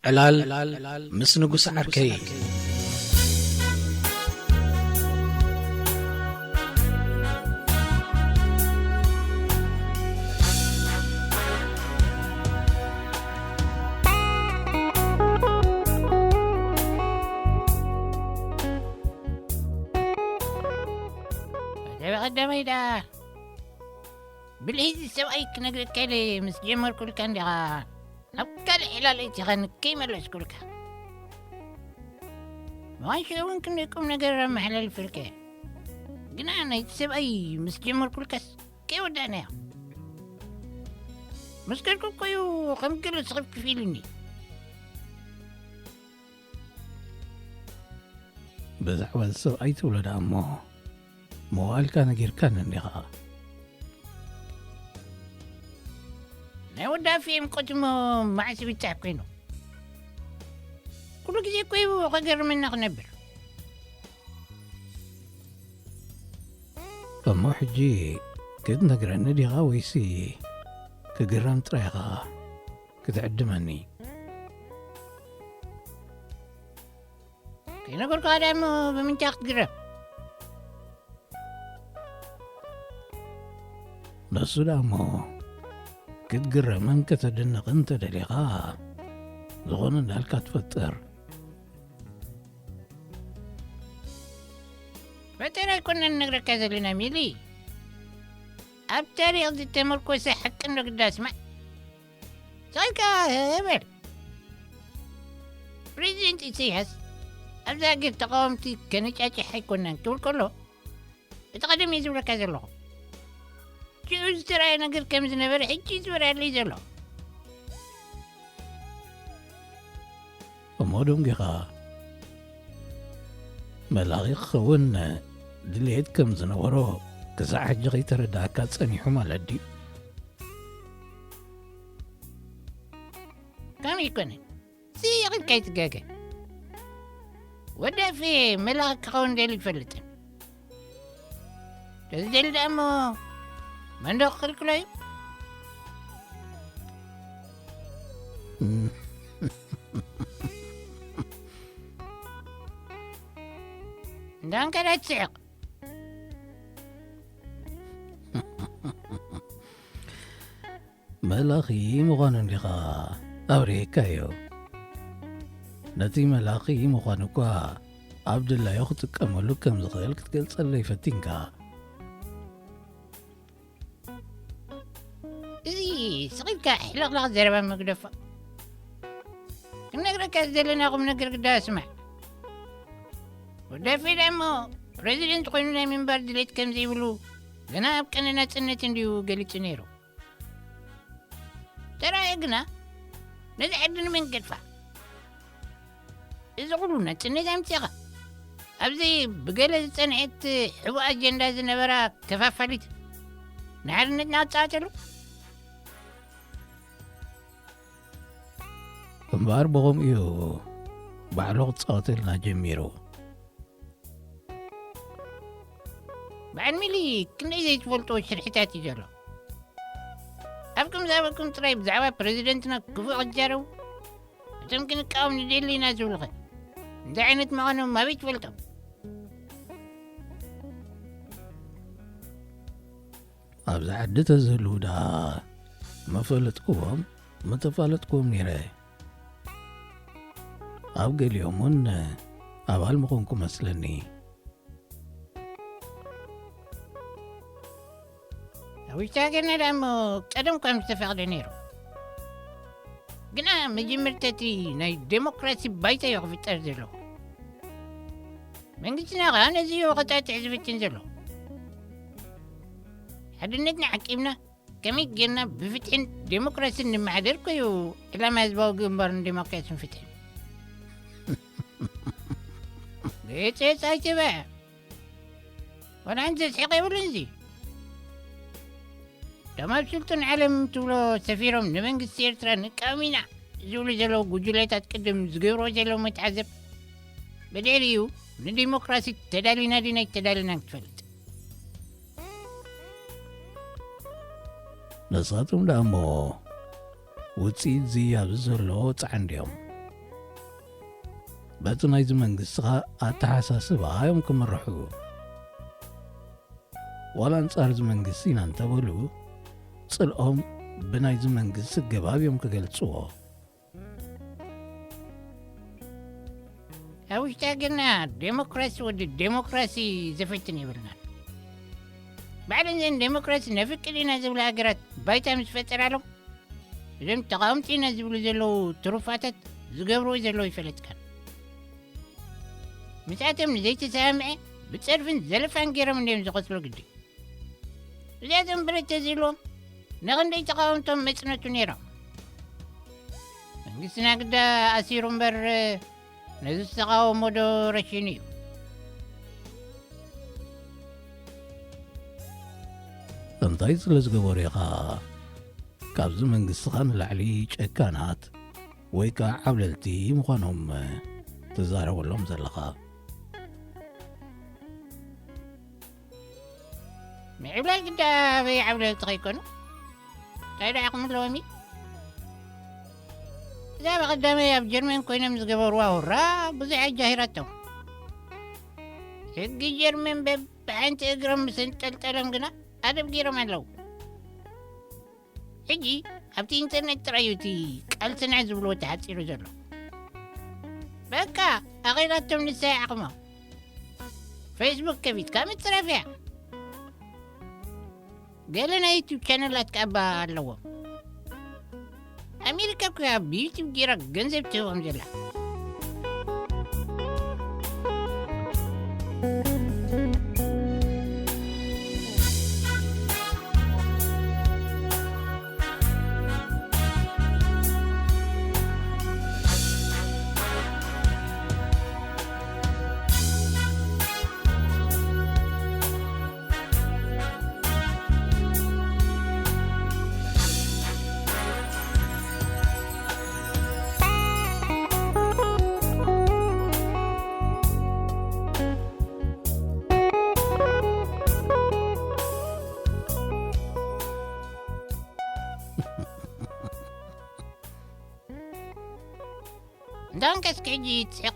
ዕላል ምስ ንጉስ ዓርከይ። ቀዳማይ ደኣ ብልሂዚ ሰብኣይ ክነግረካ ኢለ ምስ ጀመርኩልካ እንዲኻ ናብ ካልእ ዕላል እቲኻ ንከይመለስኩልካ። መዋንሽኡ እውን ክንደይ ቁም ነገር ኣመሓላልፈልካ እየ። ግና ናይቲ ሰብኣይ ምስ ጀመርኩልካስ ከይወዳእናዮ። ምስ ከድኩ እኮ እዩ ከም ገለ ስኽፍክፍ ኢሉኒ። ብዛዕባ እዚ ሰብኣይ ትብሎ ደኣ እሞ መዋእልካ ነጊርካኒ እንዲኻ። ናይ ወዲ ኣፍኤም ቆትሞ መዓስ ይብጻሕ ኮይኑ? ኩሉ ግዜ እኮ እዩ ከገርመና ክነብር። እሞ ሕጂ ክትነግረኒ ዲኻ ወይሲ ክግረም ጥራይ ኢኻ ክትዕድመኒ? ከይነገርኩኻ ደኣ እሞ ብምንታይ ክትግረም? ንሱ ደኣ እሞ ክትግረምን ከተድንቕን እንተደሊኻ ዝኾነ እንዳልካ ትፈጥር። ፈጠራ ኣይኮነን ንነግረካ ዘለና ሚሊ። ኣብ ታሪኽ ዝተመርኮሰ ሓቂ እንዶ ግዳ ስማዕ። ስቕ ኢልካ በል። ፕሬዚደንት ኢሳያስ ኣብዛ ሃገር ተቓወምቲ ከነጫጭሕ ኣይኮነን ክብል ከሎ፣ እቲ ቀደም እየ ዝብለካ ዘለኹ። ሽዑ ዝተረኣየ ነገር ከም ዝነበረ ሕጂ እዩ ዝበርሃለይ ዘሎ። እሞ ደንጒኻ መላኺ ክኸውን ድልየት ከም ዝነበሮ ክሳዕ ሕጂ ከይተረድኣካ ጸኒሑ ማለት ድዩ? ከምኡ ኣይኮነን። ስቕ ኢልካ ኣይትጋገ። ወዲ ኣፌ መላኺ ክኸውን ደልዩ ይፈልጥን። ተዝደሊ ደኣ እሞ መን ዶ ክኽልክሎ እዩ? እንዳንከዳ ትስሕቕ። መላኺ ምዃኑ እንዲኻ ኣብሪህካዮ። ነቲ መላኺ ምዃኑ እኳ ኣብ ድላዩ ክጥቀመሉ ከም ዝኽእል ክትገልጸለይ ፈቲንካ። እዚ ስቕ ኢልካ ሕልኽላኽ ዘረባ ምግደፎ። ክንነግረካ ዝደለና ቁም ነገር ግዳ ስማዕ። ወዲ ኣፌ ደኣ እሞ ፕረዚደንት ኮይኑ ናይ ምንባር ድሌት ከም ዘይብሉ ገና ኣብ ቀንዲ ናጽነት እንድዩ ገሊጹ ነይሩ። ተራእየ ግና ነዚ ዓዲ ንመን ገድፋ? እዚ ኩሉ ናጽነት ኣምጺእኻ ኣብዚ ብገለ ዝጸንዐት ሕቡእ ኣጀንዳ ዝነበራ ከፋፋሊት ንሓርነትና ክጻወተሉ? እምበኣር ብኸምኡ እዩ ባዕሉ ክጻወተልና ጀሚሩ። በዓል ሚሊ ክንደይ ዘይትፈልጦ ሽርሕታት እዩ ዘሎ። ኣብ ከም ዝኣበኩም ጥራይ ብዛዕባ ፕረዚደንትና ክፉእ ክዛረቡ፣ እቶም ክንቃወም ንደሊ ኢና ዝብሉኸ እንታይ ዓይነት ምዃኖም ኣበይ ትፈልጦም? ኣብዚ ዓዲ ተዝህልዉ ደኣ ምፈለጥክዎም፣ ምተፋለጥክዎም ነይረ። ኣብ ገሊኦም እውን ኣባል ምኾንኩ መስለኒ። ኣብ ውሽጢ ሃገርና ደኣ እሞ ቀደም እኳ ምስተፈቕደ ነይሩ። ግና መጀመርታ እቲ ናይ ዴሞክራሲ ባይታ እዩ ክፍጠር ዘለዎ። መንግስትና ኸኣ ነዚ እዩ ክጣጥሕ ዝፍትን ዘሎ። ሓድነትና ዓቂብና ከመይ ጌርና ብፍትሕን ዴሞክራሲን ንመሓደር እኮ እዩ ዕላማ ህዝባዊ ግንባር ንዴሞክራሲን ፍትሕን። ገየጸ የጻ ኣይትበ። ዋላ ሓንቲ ዘስሕቕ የብሉን እዚ። እቶም ኣብ ስልጡን ዓለም ትብሎ ሰፊሮም ንመንግስቲ ኤርትራ ንቃወም ኢና ዝብሉ ዘለዉ ጉጅለታት ቅድም ዝገብርዎ ዘለዉ መተዓዘብ፣ ብድሕሪኡ ንዲሞክራሲ ተዳሊና ድና ኣይተዳለናን ክትፈልጥ። ንሳቶም ደኣ እሞ ውጽኢት ዝያብ ዘለዎ ጻዕንድዮም። በቲ ናይዚ መንግስቲ ኸኣ ኣተሓሳስባ እዮም ክምርሑ። ዋላ ኣንጻር እዚ መንግስቲ ኢና እንተበሉ፣ ጽልኦም ብናይዚ መንግስቲ ገባብ እዮም ክገልጽዎ። ኣብ ውሽጢ ሃገርና ዴሞክራሲ ወዲ ዴሞክራሲ ዘፈትን የብልናን። ባዕለን ዘን ዴሞክራሲ ነፍቅድ ኢና ዝብላ ሃገራት ባይታ ምስ ፈጠራሎም፣ እዞም ተቓወምቲ ኢና ዝብሉ ዘለዉ ትሩፋታት ዝገብርዎ ዘለዉ ይፈለጥካን። ምስኣቶም ንዘይተሰማምዐ ብጸርፍን ዘለፋን ገይሮም እንድዮም ዝቐትሎ ግዲ። እዚኣቶም ብረት ተዝህልዎም፣ ንኽንደይ ተቓወምቶም መጽነቱ ነይሮም። መንግስትና ግዳ ኣሲሩ እምበር፣ ነዚ ዝተቓወሞ ዶ ረሺኑ እዩ? እንታይ ስለ ዝገበሩ ኢኻ ካብዚ መንግስትኻ ንላዕሊ ጨካናት ወይ ከኣ ዓብለልቲ ምዃኖም ትዛረበሎም ዘለኻ? ምዕብላል ግዳ ኣበይ ዓብለልቲ ከይኮኑ? እንታይ ደኣ ዓቕሚ ኣለዎም እዩ? እዛ ብቐዳመይ ኣብ ጀርመን ኮይኖም ዝገበርዋ ሁራ ብዙሕ ኣጃሂራቶም። ሕጊ ጀርመን በብሓንቲ እግሮም ምስ ኣንጠልጠሎም ግና ኣደብ ገይሮም ኣለዉ። ሕጂ ኣብቲ ኢንተርኔት ጥራይ እዩ እቲ ቃልስና ዝብልዎ ተሓጺሩ ዘሎ። በቃ ኣኺላቶም ንሳይ ዓቕሞም። ፌስቡክ ከፊትካ ምጽራፍ እያ። ገለ ናይ ዩቱብ ቻነላት ከኣ እባ ኣለዎም። ኣሜሪካ እኮ እያ ብዩቱብ ገይራ ገንዘብ ትህቦም ዘላ። እንዳ እንከስኪ ሕጂ ትስሕቕ።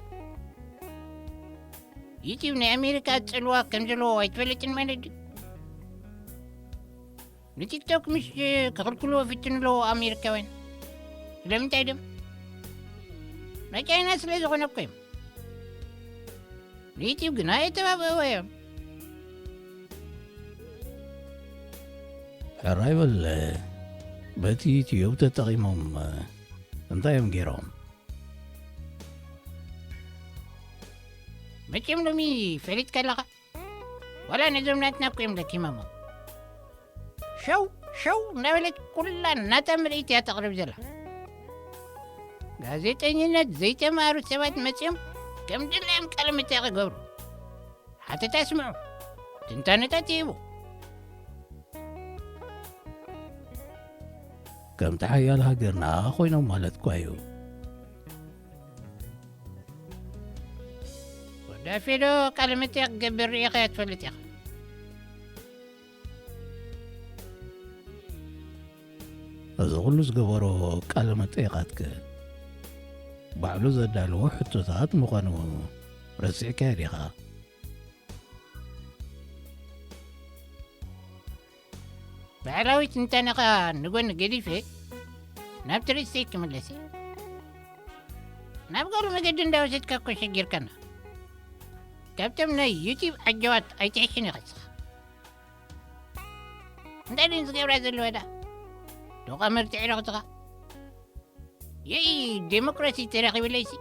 ዩቲዩብ ናይ ኣሜሪካ ዝጸልዋ ከም ዘለዎ ኣይትፈልጥን ማለት ድዩ? ንቲክቶክ ምሽ ክኽልክልዎ ይፍትኑ ኣለዉ ኣሜሪካውያን። ስለምንታይ ድዮም? ናይ ቻይና ስለ ዝኾነ እኮ እዮም። ንዩቲዩብ ግና የተባብዕዎ እዮም። ሕራይ በል፣ በቲ ዩቲዩብ ተጠቒሞም እንታይ እዮም ገይሮም? መቸም ሎሚ ፈሊጥካ ኣለኻ። ዋላ ነዞም ናትና እኮ እዮም ለኪሞሞ። ሸው ሸው እናበለት ኩላ ናታ ምርኢት እያ ተቕርብ ዘላ። ጋዜጠኝነት ዘይተማሃሩ ሰባት መጺኦም ከም ድላዮም ቃለ መጠይቕ ይገብሩ። ሓተታ ስምዑ፣ ትንታነታት ይህቡ። ከምቲ ሓያል ሃገርና ኮይኖም ማለት እኳ እዩ። ወዲ ኣፌ ዶ ቃለ መጠይቕ ክገብር ርኢኻዮ ትፈልጥ ኢኻ? እዚ ኩሉ ዝገበሮ ቃለ መጠይቓትከ ባዕሉ ዘዳለዎ ሕቶታት ምዃኑ ረሲዕካዮ ዲኻ? ባዕላዊ ትንታነኻ ንጎኒ ገዲፈ ናብቲ ርእሰይ ክምለስ እየ። ናብ ገሉ መገዲ እንዳወሰድካ እኮ ሸጊርካና። ካብቶም ናይ ዩቲዩብ ዓጀዋት ኣይትሕሽን ኢኻ እስኻ። እንታይ ድን ዝገብራ ዘለዋ ዳ? ዶቓ መርትዒ ረኽትኻ። የይ ዴሞክራሲ ተረኺብለይሲ፣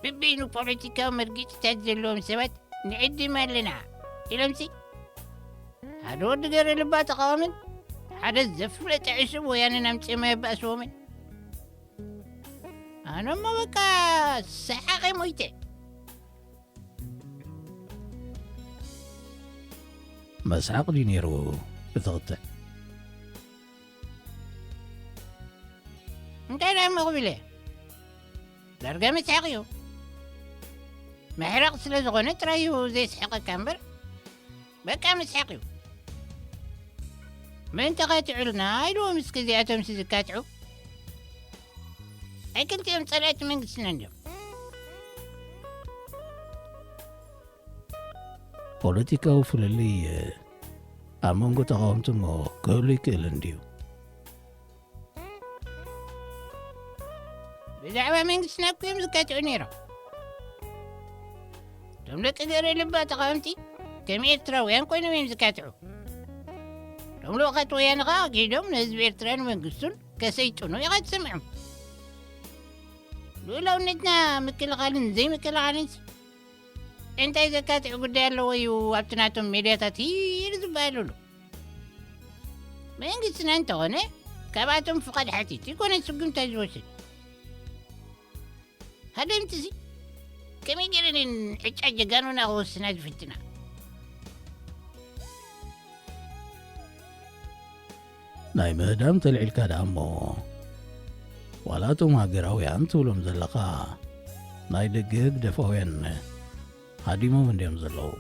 ብበይኑ ፖለቲካዊ መርገጺታት ዘለዎም ሰባት ንዕድም ኣለና ኢሎምሲ፣ ሓደ ወዲ ገረ ልባ ተቓዋምን ሓደ ዘፍለጠ ዕሱብ ወያነን ኣምጺኦም ኣየባእስዎምን። ኣነሞ በቃ ሰሓቐ ሞይተ። መስሓቕ ድዩ ነይሩ እቲ ክትዕ? እንታይ ደኣ መቕቢለ? ዳርጋ መስሓቕ እዩ። ምሕራቕ ስለ ዝኾነ ጥራይ እዩ ዘየስሕቐካ እምበር፣ በቃ መስሓቕ እዩ። ምእንቲ ኸትዕልና ኢልዎም እስኪ እዚኣቶምሲ ዝካትዑ። ኣይ ክልቲኦም ጸላእቲ መንግስትና እንድዮም። ፖለቲካዊ ፍልልይ ኣብ መንጎ ተቓወምቲ እሞ ክህሉ ይክእል እንድዩ። ብዛዕባ መንግስትና እኮ እዮም ዝካትዑ ነይሮም። እቶም ደቂ ገረ ልባ ተቓወምቲ ከም ኤርትራውያን ኮይኖም እዮም ዝካትዑ። እቶም ልኡኻት ወያነ ኸኣ ኣግሂዶም ንህዝቢ ኤርትራን መንግስቱን ከሰይጥኑ ኢኻ ትሰምዖም። ልኡላውነትና ምክልኻልን ዘይምክልኻልን እንታይ ዘካትዕ ጉዳይ ኣለዎ እዩ ኣብቲ ናቶም ሜድያታት ሂር ዝበሃለሉ? መንግስትና እንተኾነ ካብኣቶም ፍቓድ ሓቲት ይኮነ ስጉምታ ዝወስድ። ሃደምትሲ ከመይ ገይረን እየን ዕጫ ጀጋኑና ክወስና ዝፍትና? ናይ ምህዳም ተልዒልካ ደኣ እሞ፣ ዋላ እቶም ሃገራውያን ትብሎም ዘለኻ ናይ ደገ ህግደፋውያን ሃዲሞም እንድዮም ዘለዉ።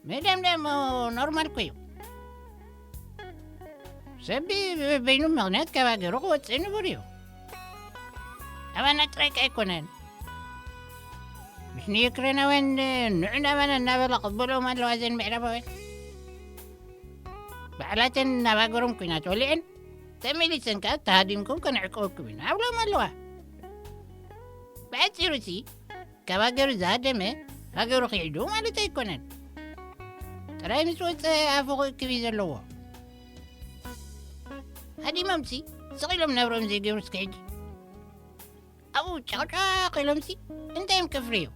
ምህዳም ደኣ እሞ ኖርማል እኮ እዩ። ሰብ በይኑ ምኽንያት ካብ ሃገሩ ክወፅእ ንቡር እዩ። ኣባና ጥራይ ከ ኣይኮነን። ምስ ንዩክሬናውያን ንዑ ናባና እናበላ ቅበልኦም ኣለዋ እዘን ምዕራባውያን። ባዕላተን ናብ ሃገሮም ኲናት ወሊዐን ተመሊሰን ከኣ ተሃዲምኩም ከነዕቅበኩም ኢና ኣብሎም ኣለዋ። ብኣጺሩ ሲ ካብ ሃገሩ ዝሃደመ ሃገሩ ክሒዱ ማለት ኣይኮነን። ጥራይ ምስ ወጸ ኣፉ ክእክብ እዩ ዘለዎ። ሃዲሞምሲ ስቕ ኢሎም ናብርኦም ዘይገብሩ እስከ ሕጂ ኣብኡ ጫቕጫቕ ኢሎምሲ እንታይ እዮም ከፍርዩ?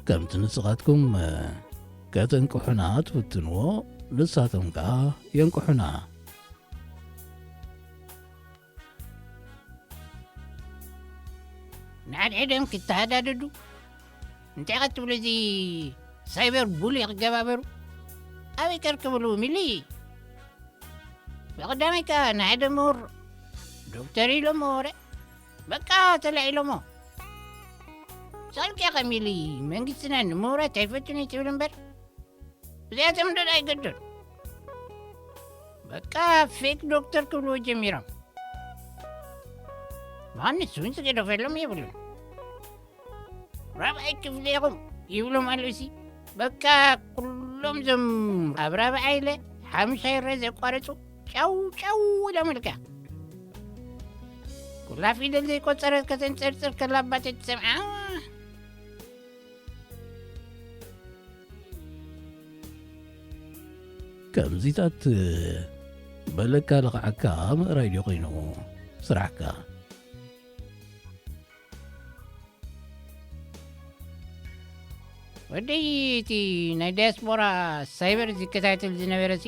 ከምቲ ንስኻትኩም ከተንቅሑና ትፍትንዎ ንሳቶም ከኣ የንቅሑና። ንሓድሕዶም ክተሃዳደዱ እንታይ ቀትብሉ እዚ ሳይበር ቡሊ ክገባበሩ ኣበይ ከርክብሉ ሚሊ። ብቐዳማይ ከኣ ንሓደ ምሁር ዶክተር ኢሎሞ ወረ በቃ ተላዒሎሞ። ሳልኪ ከሚሊ መንግስትና ንምሁራት ኣይፈቱን እዩ ትብል እምበር እዚኣቶም ዶ ኣይገዱን። በቃ ፌክ ዶክተር ክብልዎ ጀሚሮም። መሃንስ እውን ዝገደፈሎም የብሉን። ራብዓይ ክፍሊ ኢኹም ይብሎም ኣለውሲ በቃ ኩሎም ዞም ኣብ ራብዓይ ኢለ ሓምሻይ ረ ዘቋረጹ ጫው ጫው ኢሎም ኢልካ ኩላ ፊደል ዘይቆጸረት ከተንጸርጽር ከላ ኣባተ ትሰምዓ። ከምዚታት በለካ ልኽዓካ ምእራይ ድዩ ኮይኑ ስራሕካ? ወደይ እቲ ናይ ዲያስፖራ ሳይበር ዝከታተል ዝነበረ ሲ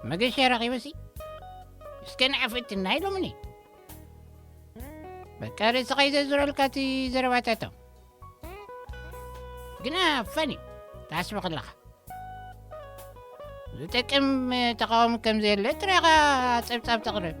መገሻ ረኺበ ሲ እስከ ንዓፈትና ኢሎምኒ። በቃ ርእስኻ ይዘዝረልካ እቲ ዘረባታቶም ግና ፈን እዩ ታስቢ ከለኻ ዝጠቅም ተቃዋሚ ከም ዘየለ ጥራኻ ጸብጻብ ተቕርብ።